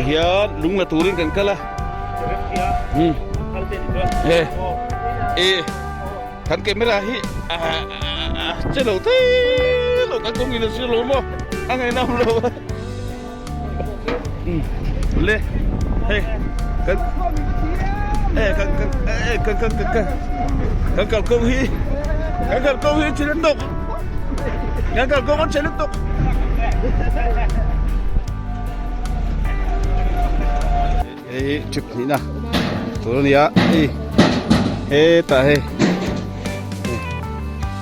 Tihian lung la turin kan kal a. Hmm. E e kan camera hi a che lo thei lo kan kawng in a sir lo maw a ngaihnawm lo a. Hmm. Le hei kan e kan kan e kan kan kan kan kalkawng hi kan kalkawng hi che lutuk kan kalkawng a che lutuk. Hei trip hnihna tur a ni a hei hetah hei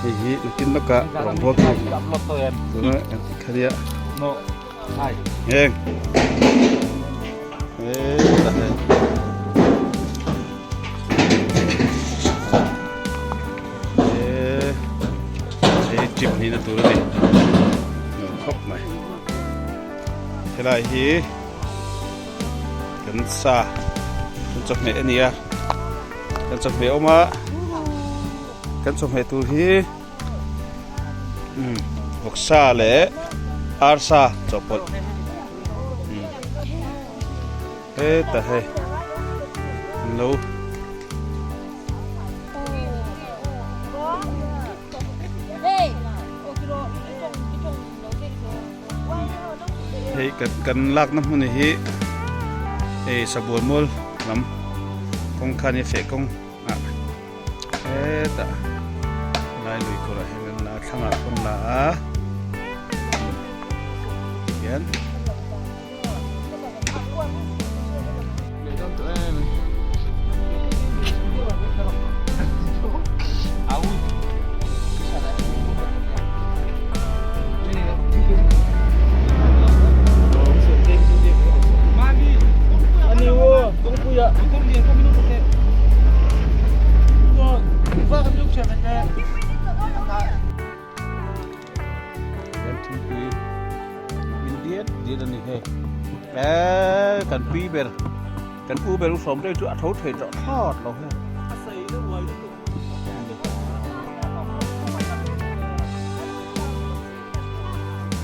hei hi nakin lawkah rawn rual tur tuna kan ti kha nia heng hetah hei hei trip hnihna tur a ni nuam khawp mai helai hi. Kan sa kan chawhmeh a ni a kan chawhmeh awm a kan chawhmeh tur hi umm vawksa leh arsa chawhpawlh umm hetah hei an lo. Hei kan lakna hmun hi hei sabual mual lam kawng kha nia feh kawng ah hetah lai lui kawrah hian kan la a thlangah pawn la a tihian. Kan thingpui min diat diat a ni hei eee kan pi ber kan u ber u sawm te chu a tho thei tawh thlawt lo hei.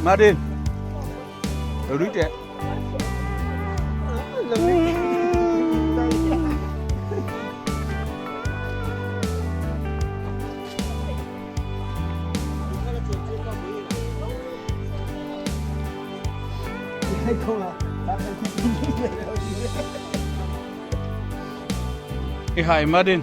Martin lo nui teh. I hai Martin.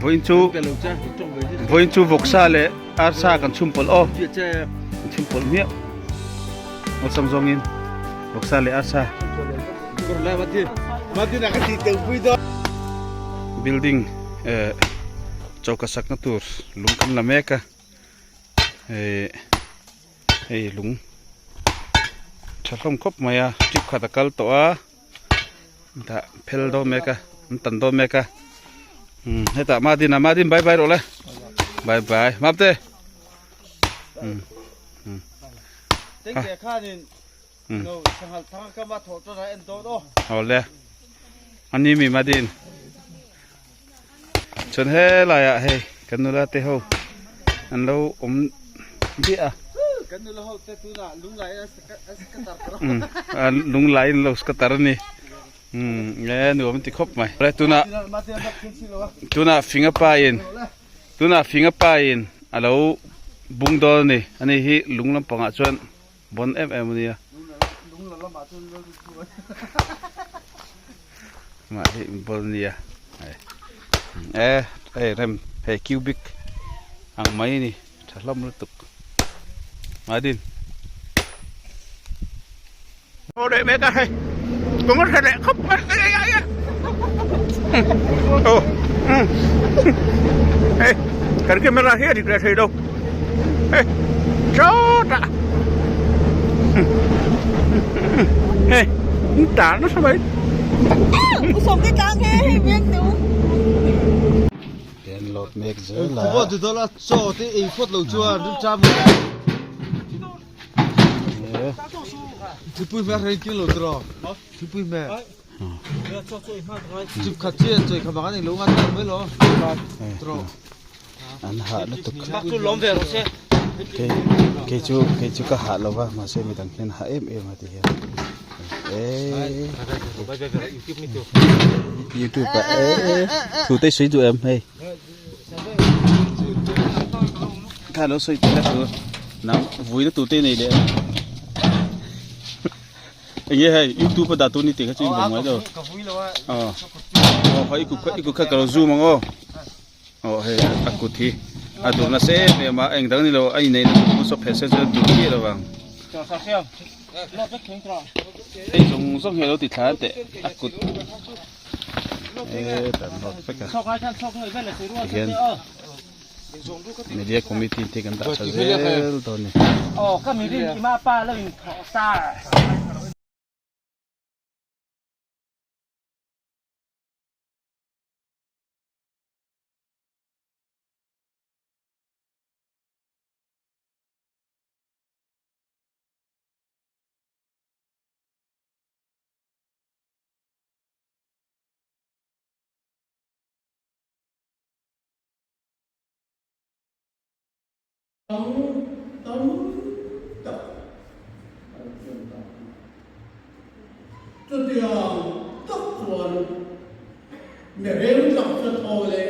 Vawiin chu vawiin chu vawksa leh arsa kan chhum pawlh aw kan chhum pawlh hmiah awlsam zawngin vawksa leh arsa building eh choka sakna tur lung kan la mek a eh hei lung tha hlawm khawp mai a trip khat a kal tawh a dah phel dawn mek a an tan dawn mek a umm hetah Madina Madin bye bye rawh le bye bye Mapte umm umm awle ani mi Madin. Chuan helai ah hei kan nula te ho an lo awm diah a. Kan nula ho te tunah lunglai an scatter Um lunglai an lo scatter a ni. Um e nuam an ti khawp mai. Tunah tunah finga pa in tunah finga pa in a lo bung dawn a ni. Ani hi lung lampangah chuan bon em em a nia. Mah hi ball nia e hei rem hei cubic ang mai a ni tha hlawm lutuk Madin Aw leh mek a hei kawng a hre leh khawp mai. Aw Hei kan camera hi a dik leh thei lo hei chawtah hei an tlan nasa mai. Kan lawt mek zel a. An hah lutuk kei kei chu kei chu ka hah lova mahse midang hian hah em em a ti hian eee youtube ah eee thu te sawi duh em hei kha lo sawi teh thu nang vui na tur te nei leh Enge hei youtube a dah tur ni tih kha chu in vawm ngai lo. Aw aw kha i kut kha i kut kha ka lo zoom ang aw. Aw hei a kut hi a dur nasa em em a eng dang ni lo a inneih na kut saw phet se chuan a dur chiah lo vang. Hei zawng zawng hi a lo ti thla teh a kut e dan rawt vek a tihian. Media committee te kan dah tha zel dawn a ni. Dang tam tak an thlen ta hi. Chutiang tak chuan mihring taksa thaw leh.